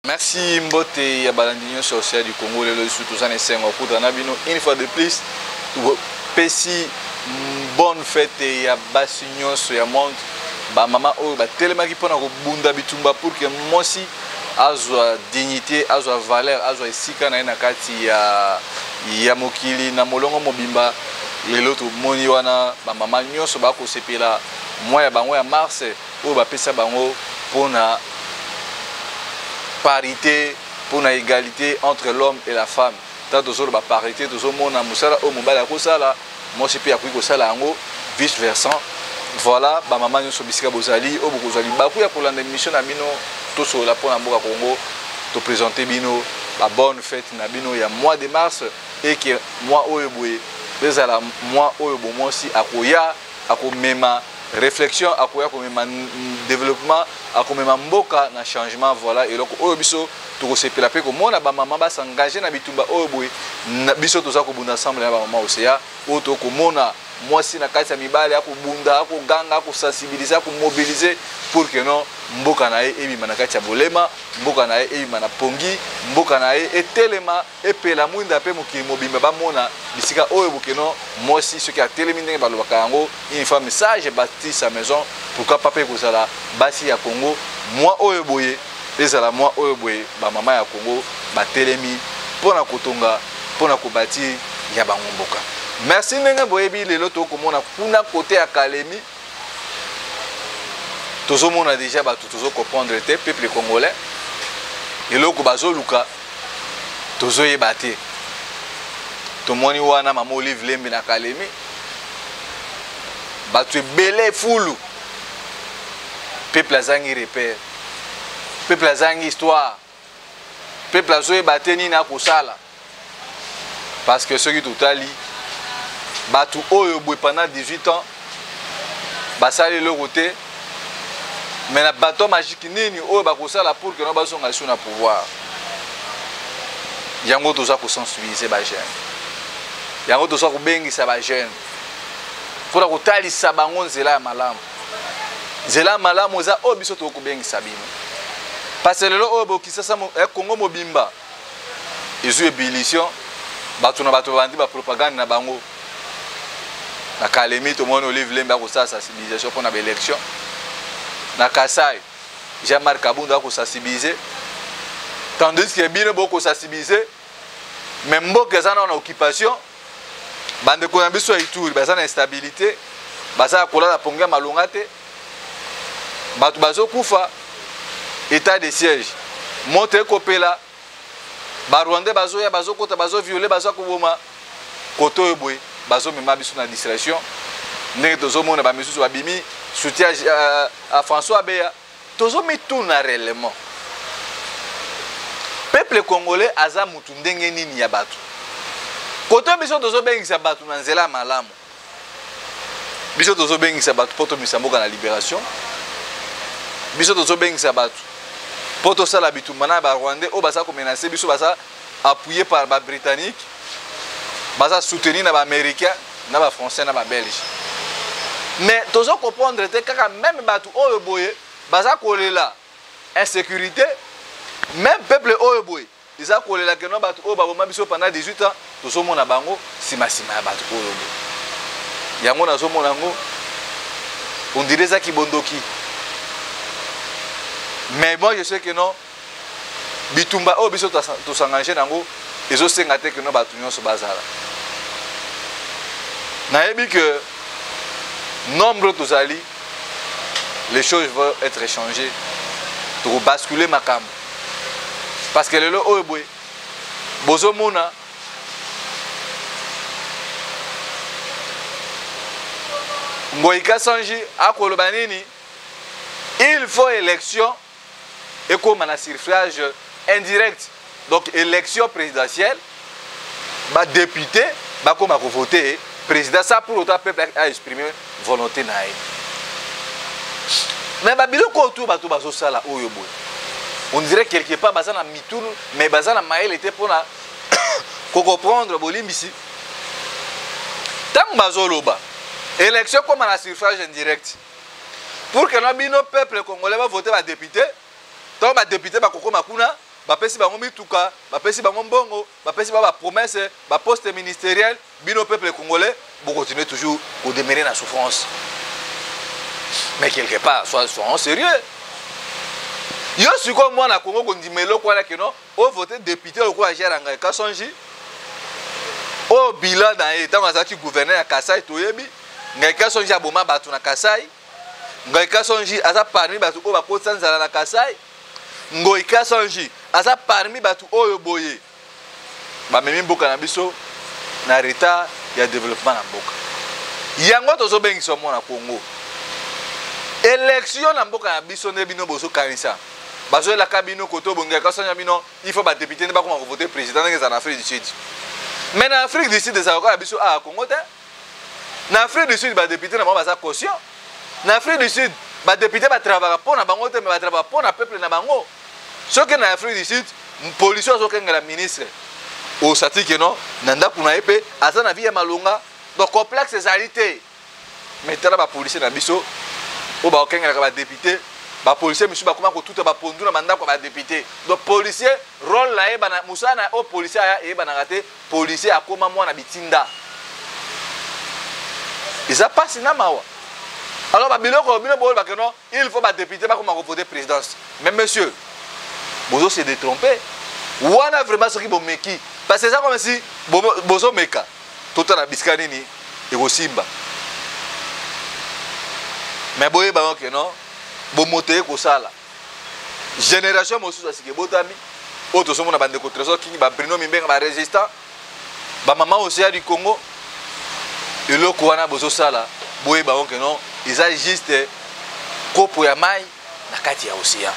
Merci mbote ya balandi nyonso ya Océan du Congo lelo lisusu toza na esengo ya kokutana na bino une fois de plus topesi bonne fête ya basi nyonso ya monde bamama oyo batelemaki mpona kobunda bitumba pour que mwasi azwa dignité azwa valeur azwa esika na ye na kati ya, ya mokili na molongo mobimba lelo tomoni wana bamama nyonso bakosepela mwa ya bango ya mars oyo bapesa bango mpona parité mpona égalité entre l'homme et la femme ntango tozoloba parité tozomona mosala oyo mobali akosala mwasi mpe akoki kosala yango vice versa voilà bamama nyonso bisika bozali oyo bokozwa libaku ya kolanda émission na bino tosolola mpo na mboka congo topresente bino babonne fête na bino ya mois de mars eke mois oyo boye ezala mois oyo bomwasi akoya akomema réflexion akoya komema développement akomema mboka na changement voilà eloko oyo biso tokosepela mpe komona bamama basengage na bitumba oyo boye biso toza kobunda ensemble na bamama oseya oyo tokomona mwasi na kati ya mibali akobunda akoganga akosensibilize akomobilize pour que non mboka na ye ebima na kati ya bolema mboka na ye ebima na pongi mboka na ye etelema epela mwinda mpe mokili mobimba bamona bisika oyo bokeno mwasi soki atelemi ndenge balobaka yango une femme sage bâtit sa maison pourquoi pas mpe kozala basi ya Congo mwa oyo boye ezala mwa oyo boye bamama ya Congo batelemi mpo na kotonga mpo na kobâtir ya bango mboka merci ndenge boyebi lelo tokomona kuna kote ya Kalemi tozomona deja bato tozo comprendre te peuple congolais eloko bazoluka tozoyeba te tomoni wana mama olive lembe na kalemi bato ebele fulu peuple azangi repère peuple azangi histoire peuple azoyeba te nini akosala parce que soki totali bato oyo boye pendant 18 ans basali eloko te mais na bato magique nini oyo bakosala pour que no bazonga lisusu na pouvoir yango toza kosensibilize bajeune yango toza kobengisa bajeune mpona kotalisa bango nzela ya malamu nzela ya malamu eza oyo biso tokoki kobengisa bino parce lelo oyo bokisasa eh, kongo mobimba ezwi ebullition bato na bato babandi bapropagande na bango na kalemi tomoni olive lembe akosala sensibilisation mpo na baélection na kasai jean marc kabunda akosensibilize tandis que bino bokosensibilize mais mboka eza nao na occupation bandeko na biso ya ituri baza na instabilité baza ya kolala pongi ya malonga te bato bazokufa état de siège moto ekopela barwandais bazoya bazokota bazoviole baza koboma kote oyo boye bazomema biso na distraction ndenge tozomona bamisusu babimi soutien à François Beya tozomituna réellement peuple congolais aza mutu ndenge nini ya bato kote biso tozobengisa bato na nzela ya malamu biso tozobengisa bato mpo tomisa mboka na libération biso tozobengisa bato mpo tosala bitumba na barwandais oyo baza komenase biso baza appuyé par babritannique baza soutenu na baaméricain na bafrançais na babelge mais tozo comprendre te kaka meme bato oyo boye baza kolela insécurité même peuple oyo boye eza kolela keno bato oyo baboma biso pendant 18 ans tozomona bango nsima nsima ya bato oyo boye yango nazomona yango ondire eza kibondoki mais moi je sais que non bitumba oyo biso tosengage na yango ezosenga te keno bato nyonso bazala nayebi que nombre tozali les choses vont être changées tokobascule makambo parce que lelo oyo boye bozomona ngoi kasanji akoloba nini il faut élection ekoma na suffrage indirect donc élection présidentielle badepute bakoma kovote président ça pour autant peuple a exprime volonté na ye mais babiloko oyo tu bato bazosala oyo boye on dirait quelque part baza na mitunu mais baza na mayele te mpona kocomprendre bolimbisi ntango bazoloba élection ekoma na suffrage indirect pour que na bino peuple congolais bavote badepute ntango badepute bakokoma kuna Bapesi bango mituka, bapesi bango mbongo, bapesi bango bapromesse, baposte ministériel. Bino peuple congolais bokontinue toujours kodemeurer na souffrance. Mais quelque part, soyons sérieux. Yo sikoyo mwana Congo kondima eloko wana keno ovote député lokola Gérard Ngai Kasonji, oyo bilan na ye ntango azalaki gouverneur ya Kasai, toyebi Ngai Kasonji aboma bato na Kasai. Ngai Kasonji aza parmi bato oyo bakotisa nzala na Kasai. Ngoi Kasonji aza parmi bato oyo boye bamemi mboka na biso na retard ya développement na mboka. Yango tozobengisa mwana Congo, élection na mboka na biso nde bino bozokanisa bazoyelaka bino koto bongaka kasonji bino. Il faut badéputé nde bakoma kovote président ndenge ezala na Afrique du Sud. Mais na Afrique du Sud ezalaka kaka biso awa Congo te. Na Afrique du Sud, badéputé na bango baza caution. Na Afrique du Sud, badéputé batravaka mpo na bango te, mais batravaka mpo na peuple na bango. Soki na Afrique du Sud policier azokengela ministre, osati ke non, na ndako na ye mpe aza na vie ya malonga, donc complexe ezali te. Mais tala bapolicier na biso oyo bakokengelaka badéputé. Bapolicier misusu bakoma kotuta bapondu na bandako ya badéputé. Donc policier, rôle na ye, mosala na oyo policier aya eyebanaka te. Policier akoma mwana bitinda. Eza mpasi na mawa. Alors babiloko bino boyolobaka non, il faut badéputé bakoma kovote présidence, mais monsieur, bozo se détromper wana vraiment. Soki bomeki, parce que eza comme si bozomeka, totala bisika nini ekosimba. Mais boyeba ke non, bomoto ye kosala génération mosusu asika ebotami oyo tozomona bandeko Trésor Kingi, baBruno Mimbenga, barésistant, bamama Océan du Congo. Eloko wana bozosala, boyeba ngo ke non, eza juste kopo ya mai na kati ya océan.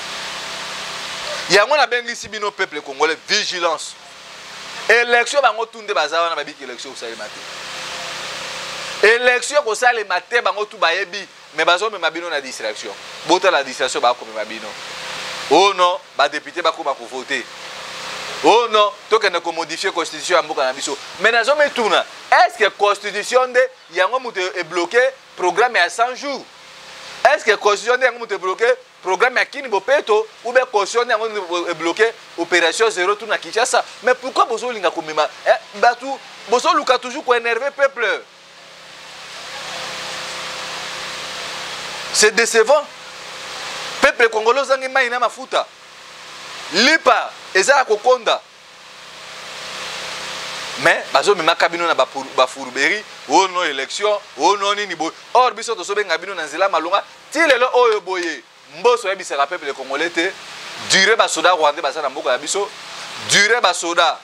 Yango nabengisi bino peuple congolais, vigilance. Élection, bango tu nde baza wana babiki élection kosalema te. Élection kosalema te, bango tu bayebi, mais bazomema bino na distraction. Botala distraction bakomema bino. Oh non, badéputé bakoma kovote. Oh non, tokende komodifie constitution ya mboka na biso. Mais nazomituna, est ce que constitution nde yango moto ebloke programme ya 100 jours? Est ce que constitution nde yango moto ebloke programme ya Kin Bopeto, ou bien constitution nde yango ebloke opération zéro trou na Kinshasa? Mais pourquoi bozolinga komema, eh, bato bozoluka toujours koénerve peuple? C'est décevant. Peuple congolais ozangi mai na mafuta, lipa eza ya kokonda, mais bazomemaka bino na bafourberie. Oyo no élection, oyo no nini boye. Or biso tozobenga bino na nzela malonga ti lelo oyo boye. Mboso oyebisaka peuple congolais te durée basoda rwandais baza na mboka ya biso, durée basoda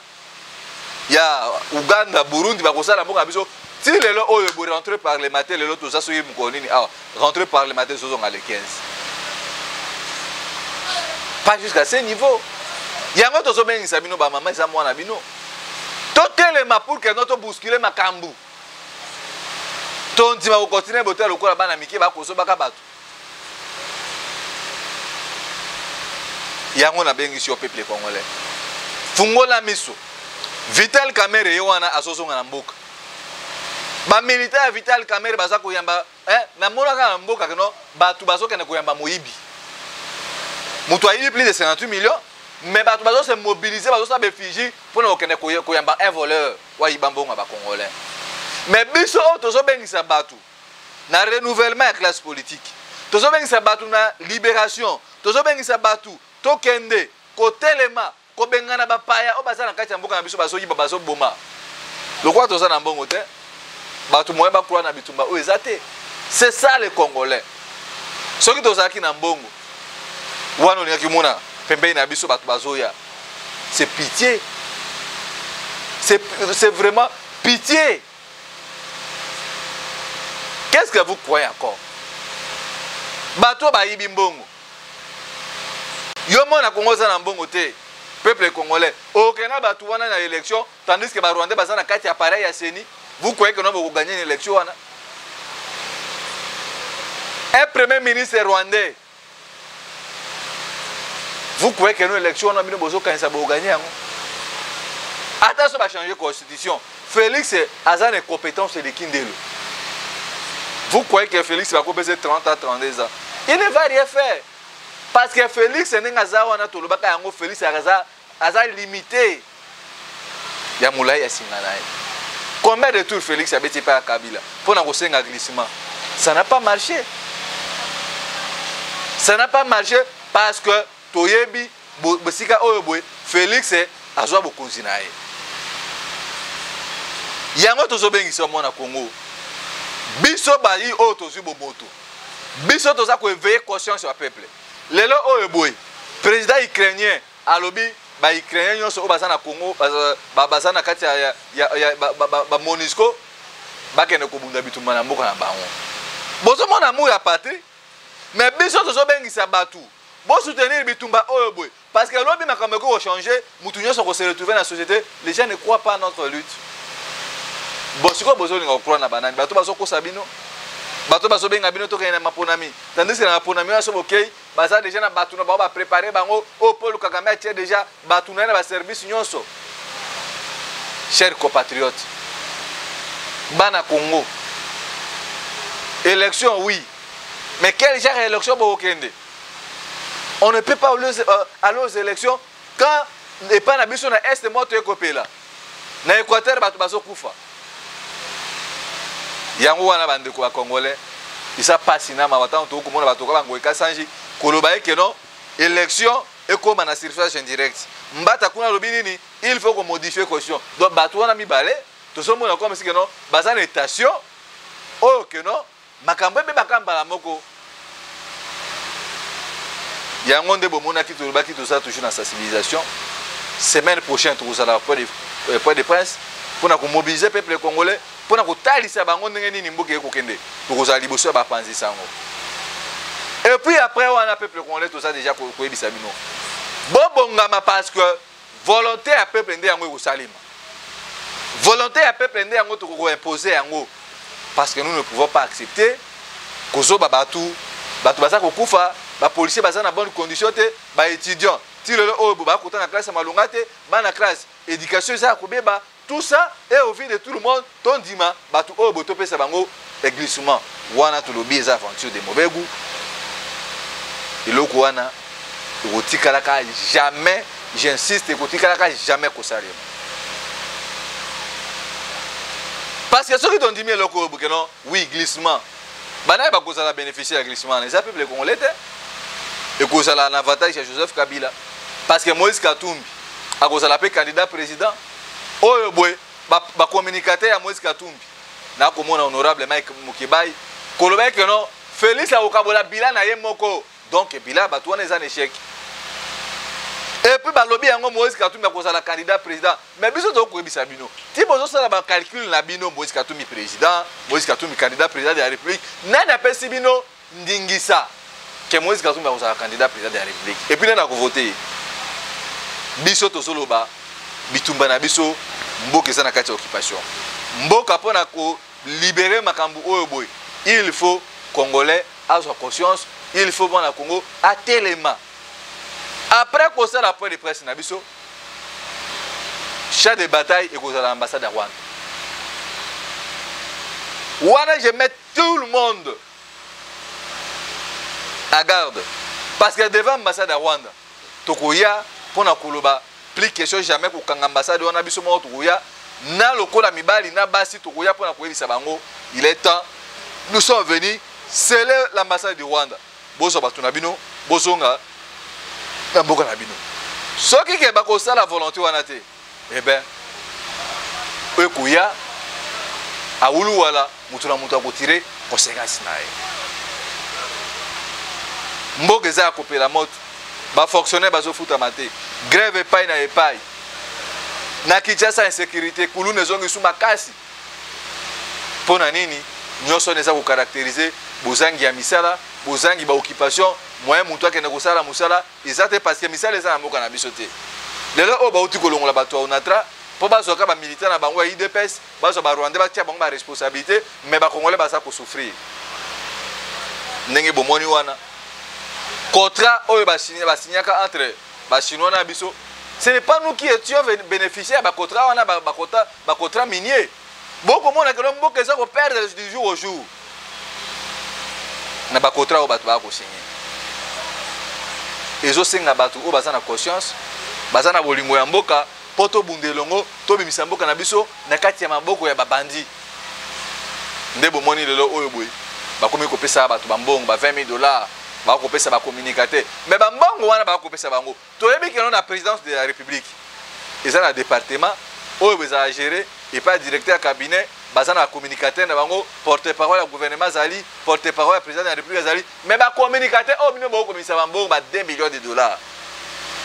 ya Uganda, Burundi bakosala mboka ya biso. Ti lelo oyo boye, rentrée parlementaire lelo toza soki mokolo nini awa, rentrée parlementaire ezozonga le 15. Pas jusqu'à ce niveau. Yango tozobengisa bino bamama, eza mwana bino, totelema pour que no tobouscule makambo. Tondima kokontinue bote lokola bana mike bakozobaka bato. Yango nabengisi yo peuple congolais, fungola miso. Vital Kamerhe ye wana azozonga na mboka. Bamilitaire ya Vital Kamerhe baza koyamba, eh, namonaka na mboka keno bato bazokende koyamba moyibi, moto ayibi plus de 58 millions, mais bato bazose mobiliser, bazosala baeffigie mpona kokende koyamba un voleur wayiba mbongo ya bacongolais. Mais biso oyo tozobengisa bato na renouvellement ya classe politique, tozobengisa bato na libération, tozobengisa bato tokende kotelema kobengana bapaya oyo baza na kati ya mboka na biso, bazoyiba, bazoboma. Lokola toza na mbongo te, bato moye bakula na bitumba oyo eza te. C'est ça le Congolais. Soki tozalaki na mbongo wana, olingaki mona pembeni na biso bato bazoya. C'est pitié, c'est vraiment pitié. Qu'est-ce que vous croyez encore? Bato oyo bayibi mbongo, yo mwana Kongo oza na mbongo te, peuple congolais okenda bato wana na élection, tandis que barwandais baza na kati ya appareil ya CENI. Vous croyez que no bokoganye na élection wana? Un premier ministre rwandais, vous croyez que no élection wana bino bozokanisa bokoganye yango? Ata so bachange constitution, Félix aza na incompétence eleki ndelo. Vous croyez que Félix bakopesa 30 à 32 ans, il ne va rien faire? Parce que Félix ndenge aza wana, tolobaka yango, Félix aza aza limité ya molai ya singa na ye. Combien de tours Félix abeti epai ya Kabila mpo na kosenga glissement? Ça n'a pas marché, ça n'a pas marché, parce que toyebi bosika oyo boye Félix azwa bokonzi na ye. Yango tozobengisa mwana Congo, biso bayi oyo tozwi bomoto, biso toza koéveiller conscience ya peuple. Lelo oyo boye, président ukrainien alobi Baukrainien nyonso oyo baza na Congo, baza na kati ya Bamonusco, bakende kobunda bitumba na mboka na bango. Bozomona amour ya patrie, mais biso tozobengisa bato bosoutenir bitumba oyo boye, parce que lobi makambo ekoki kochanger, mutu nyonso akose retrouver na société. Les gens ne croient pas à notre lutte. Bon, sikoyo bozolinga kocroire na banani? Bato bazokosa bino, bato bazobenga bino tokende na maponami, tandis que na maponami wana so bokei, baza déjà na bato na bango baprépare bango, oyo Paul Kagame atie déjà bato na ye na baservice nyonso. Chers compatriotes, bana Congo, élection oui, mais quel genre élection bokokende? On ne peut pas aller aux élections quand epai na biso na Est moto ekopela, na Équateur bato bazokufa. Yango wana, bandeko ya Congolais, eza mpasi na mawa ntango tokomona bato ka bango ekasanji koloba eke non, élection ekóma na suffrage indirect. Mbata kuna alobi nini? Il faut komodifier constitution. Donc bato wana mibale tozomona comme si que non, baza na étation oyo que non, makambo ebebaka mbala moko. Yango nde bomonaki tolobaki toza toujours na sensibilisation. Semaine prochaine tokozala point de presse mpona komobiliser peuple congolais, mpona kotalisa bango ndenge nini mboka ekokende. Tokozala liboso ya bapanzi sango. Et puis après wana, peuple congolais, toza déjà koyebisa bino bobongama, parce que volonté ya peuple nde yango ekosalema, volonté ya peuple nde yango tokokoimpose yango, parce que nous ne pouvons pas accepter kozoba bato. Bato baza kokufa, bapolicier baza na bonne condition te, baétudiant ti lelo oyo bakota na classe ya malonga te, bana classe, éducation eza ya kobeba. Tout ça est au vu de tout le monde. Tondima bato oyo botopesa bango glissement wana, tolobi eza aventure de mauvais goût. Eloko wana ekotikalaka jamais, j'insiste, ekotikalaka jamais kosalema, parce que soki tondimi eloko oyo boke non, oui, glissement, banaye bakozala bénéficiaire ya glissement wana? Eza peuple congolais te, ekozala na avantage ya Joseph Kabila, parce que Moïse Katumbi akozala mpe candidat président. Oyo boye bacommunicateur ya Moïse Katumbi, nakomona honorable Mike Mukebayi koloba eke non, Félix akokabola bila na ye moko. Donc bila bato wana eza na échec. Et puis balobi yango, Moïse Katumbi akozala candidat président. Mais biso tokoyebisa bino, ti bozosala bacalcul na bino, Moïse Katumbi président, Moïse Katumbi candidat président de la République, nani apesi bino ndingisa ke Moïse Katumbi akozala candidat président de la République? Et puis nani akovote ye? Biso tozoloba bitumba na biso, mboka eza na kati ya occupation. Mboka, mpona kolibérer makambo oyo boye, il faut Congolais azwa conscience, il faut mwana Congo atelema. Après kosala point de presse na biso, champ de bataille ekozala ambassade ya Rwanda wana. Je mets tout le monde à garde, parce que devant ambassade ya Rwanda tokoya mpona koloba plus question jamais kokanga ambassade wana. Biso moko tokoya na lokola mibali na basi, tokoya mpona koyebisa bango: il est temps, nous sommes venus sceller l'ambassade du Rwanda. Bozwa bato na bino, bozonga na mboka na bino. Soki ke bakosala volonté wana te, eh ben oyo ekoya awulu wala, moto na moto akotire conséquence na ye. Mboka eza ya kopela moto, bafonctionnaire bazofutama te, grève epai na epai na Kinshasa, insécurité, kuluna ezongisu makasi. Mpo na nini? Nyonso wana eza kocaractériser bozangi ya misala, bozangi baoccupation, moyen moto akende kosala mosala eza te, parce que misala eza na mboka na biso te. Lelo oyo bauti kolongola bato ya Onatra mpo bazwaka bamilitaire na bango ya UDPS, bazwa Barwandais, batia bango baresponsabilité, mais Bacongolais baza kosouffrir ndenge bomoni wana. Contrat oyo basignaka entre Bachinois na biso, ce n'est pas nous qui étions bénéficiaires ya bacontrat wana, bacontrat minier. Bokomona keno mboka eza koperdre du jour au jour na bacontrat oyo bato baya kosigne. Ezosenga bato oyo baza na conscience. Baza na bolingo ya mboka mpo tobunda elongo, tobimisa mboka na biso na kati ya maboko ya babandi. Nde bomoni lelo oyo boye bakomi kopesa bato bambongo ba 20 000 dollars, bakopesa bacommunicateur, mais bambongo wana bakopesa bango, toyebi keno na présidence de la République eza na département oyo ezala géré epai directeur ya cabinet, baza na communicateur na bango, porte parole ya gouvernement azali, porte parole ya président de la République azali. Mais bacommunicateur oyo bino bokomisa bambongo ba 2 millions de dollars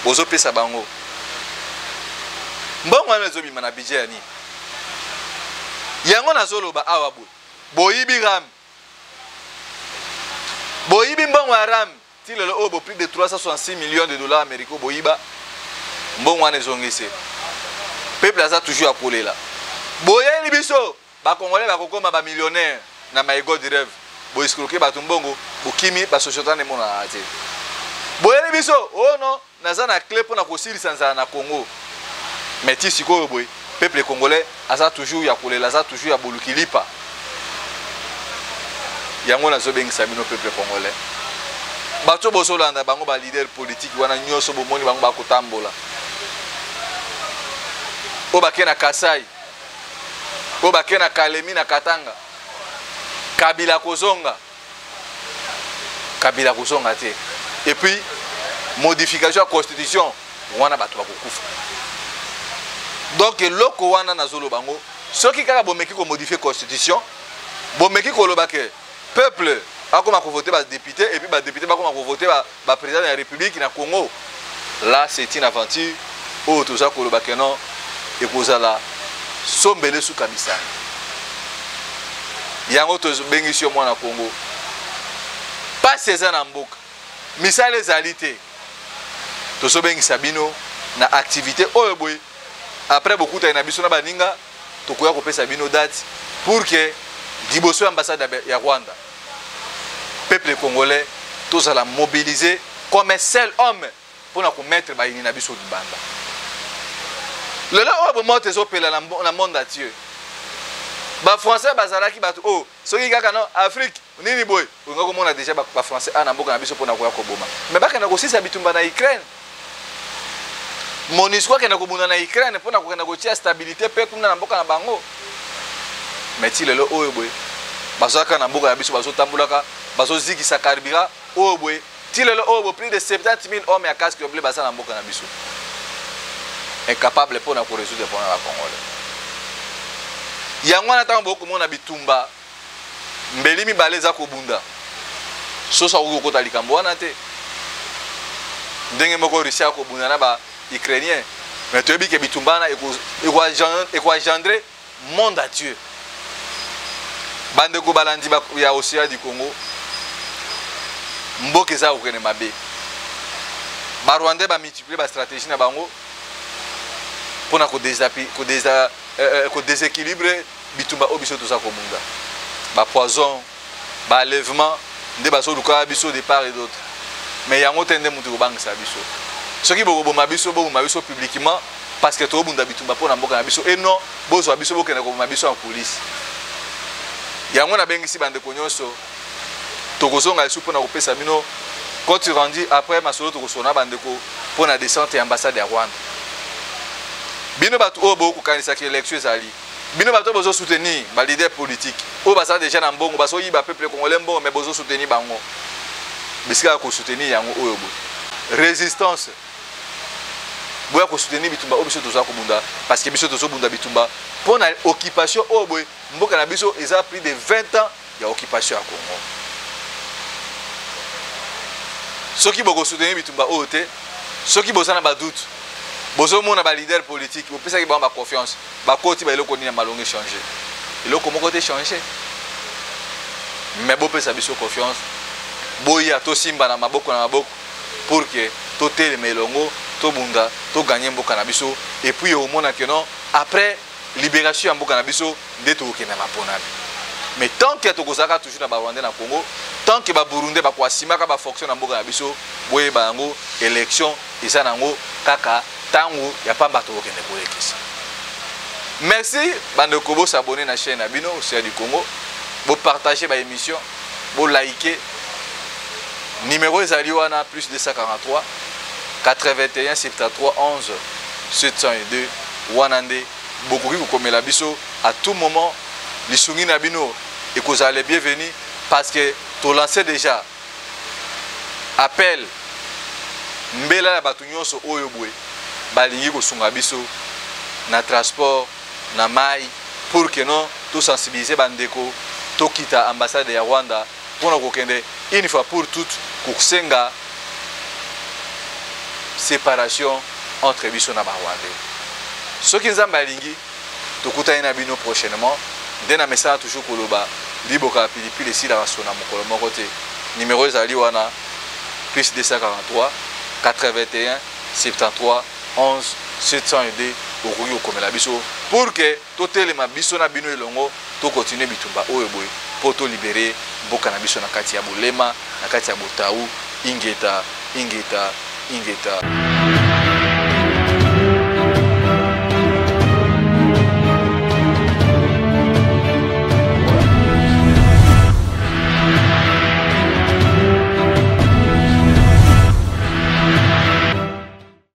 bozopesa bango, mbongo wana ezobima na budget ya nini? Yango nazoloba awa boye, boyibi RAM, boyibi mbongo ya RAM ti lelo oyo bo plus de 366 millions de dollars américains boyiba. Mbongo wana ezongisi, peuple aza toujours ya kolela. Boyeli biso Bacongolais bakokoma bamillionnaire na My God Rêve, boescroquer bato mbongo, bokimi, basociété wana emonanaka te. Boyeli biso oh non, naza na clé mpona kosilisa nzala na Congo, mais ti sikoyo boye peuple congolais aza toujours ya kolela, aza toujours ya boluki lipa. Yango nazobengisa bino peuple congolais, bato bozolanda bango, baleader politique wana nyonso bomoni bango bakotambola, oyo bake na Kasai, oyo bake na Kalemi, na Katanga, Kabila kozonga, Kabila kozonga te. Et puis modification ya constitution wana, bato bakokufa. Donc eloko wana nazoloba yango, soki kaka bomeki komodifie constitution, bomeki koloba ke peuple akoma kovote badéputé et puis badéputé bakoma kovote baprésident ya république na Congo, là c'est une aventure oyo toza koloba ke non, ekozala sombele suka bisanga. Yango tobengisi yo mwana Congo, pasi eza na mboka, misala ezali te, tozobengisa bino na activité oyo boye. Après bokutani na biso na baninga, tokoya kopesa bino date pour que liboso ya ambassade ya Rwanda, peuple congolais tozala mobilisé comme un seul homme mpona komettre bayini na biso libanda. Lelo oyo bomoto ezopela na monde entier, Bafrançais bazalaki bato oyo soki kaka no Afrique nini boye, olinga komona déjà Bafrançais a na mboka na biso mpona koya koboma. Mais bakenda kosisa bitumba na Ukraine, MONUSCO akenda kobunda na Ukraine mpona kokenda kotia stabilité mpe kuna na mboka na bango. Mais ti lelo oyo boye bazwaka na mboka na biso, bazotambolaka, bazozikisa carburant oyo boye. Ti lelo oyo boye plus de 70 000 hommes ya casque bleu baza na mboka na biso, incapable mpona korésoudre problème ya Bacongolais. Yango wana ntango bokomona bitumba mbeli mibale eza kobunda, soso akoki kokota likambo wana te. Ndenge moko Russie akobunda na Baukrainien, mais toyebi ke bitumba wana ekoengendre monde entier. Bandeko balandi ya Océan du Congo, mboka eza kokende mabe. Barwandais bamultiplie bastratégie na bango mpona kodéséquilibre bitumba oyo biso toza kobunda. Bapoison, baenlèvement nde bazoluka biso de part et d'autre. Mais yango te nde moto ekobangisa biso. Soki bokoboma biso, boboma biso publiquement, parce que tobunda bitumba mpo na mboka na biso, et non bozwa biso, bokende koboma biso en coulisse. Yango nabengisi bandeko nyonso, tokozonga lisusu mpona kopesa bino compte rendu après masolo tokosona bandeko mpo na descente ya ambassade ya Rwanda. Bino bato oyo bokokanisaki élection ezali, bino bato oyo bozosoutenir baleader politique oyo baza déjà na mbongo, bazoyiba peuple congolais mbongo, mais bozosoutenir bango, bisika ya kosoutenir yango oyo boye résistance, boya kosoutenir bitumba oyo biso toza kobunda, parce que biso tozobunda bitumba mpo na occupation oyo boye mboka na biso eza plus de 20 ans ya occupation ya Congo. Soki bokosoutenir bitumba oyo te, soki boza na badoute, bozomona baleader politique bopesaki bango baconfiance, bakoti baeloko nini ya malongo échange? Eloko moko te change. Mais bopesa biso confiance, boya tosimba na maboko na maboko pour que totelema elongo, tobunda, toganye mboka na biso. Et puis omona ke non, après libération ya mboka na biso nde tokokende maponami. Mais tant que tokozalaka toujours na Barwandais na Congo, tant que Baburundais bakoasimaka bafonction na mboka na biso, boyeba yango, élection eza nango kaka ntango ya pamba, tokokende kolekisa. Merci bandeko, bosabone na chaîne na bino Océan du Congo, bopartage baémission, bolike. Numéro ezali wana, plus 243. 81 73 11 702 wana nde bokoki kokomela biso à tout moment. Lisungi na bino ekozala le bienvenu, parce que tolance déjà appel, mbela ya bato nyonso oyo boye balingi kosunga biso na transport, na mai, pour que non tosensibiliser bandeko, tokita ambassade ya Rwanda mpona kokende une fois pour toutes kosenga séparation entre biso na Barwandais. Soki Nzambe alingi, tokutani na bino prochainement. Nde na mesana toujours koloba, liboka ya pilipili esilaka so na mokolo moko te. Numero ezali wana, plus 243 81 73 11 702. Okoki kokomela biso pour que totelema biso na bino elongo, tokontinue bitumba oyo boye mpo tolibere mboka na biso na kati ya bolema, na kati ya botau. Ingeta, ingeta, ingeta.